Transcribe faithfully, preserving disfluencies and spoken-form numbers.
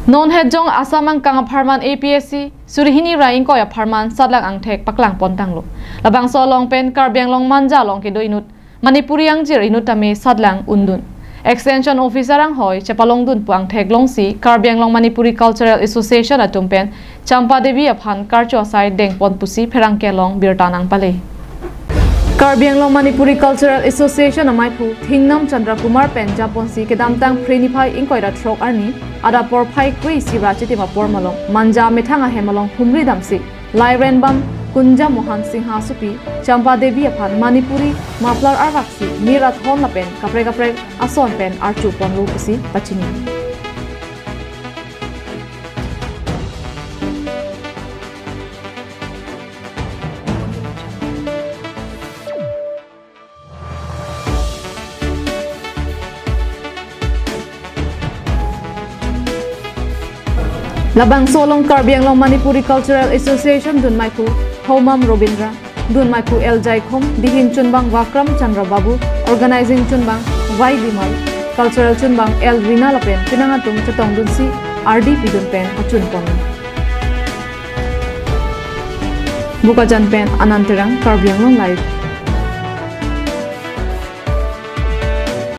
Non hetjong Assam angkang apharman A P S C suri hini ra ingkoi apharman satlang angthek paklang pon tanglo. Labangso along pen Karbi Anglong Manja along kedo inut Manipuri angjir inut tame satlang undun. Extension Officer anghoi chepalongdun pu angthek longsi Karbi Anglong Manipuri Cultural Association atum pen Champa Devi aphan karcho asai dengpon pusi pherangke along birta nangpale. Karbi Anglong Manipuri Cultural Association amaiphu Thingnam Chandra Kumar pen japonsi kedamtang Phre niphai ingkoi ra throk arni adap porphai kre-isi ra chitim apor malom Manja methang ahem along humri damsi Lairenbam Kunja Mohan Singha asopi Champa Devi aphan Manipuri muffler arvaksi mir athon lapen kaprek kaprek ason pen archo ponlo pusi pachini. Labangso along Karbi Anglong Manipuri Cultural Association dunmaiphu Homam Robindra, dunmaiphu L Jaikhom, dihin chunbang Vakram Chandra Babu, organizing chunbang Y Bimal, cultural chunbang L Rina lapen penang atum chetongdunsi ardi pidun pen achun pon. Bokajan pen Anand Terang, Karbi Anglong Live.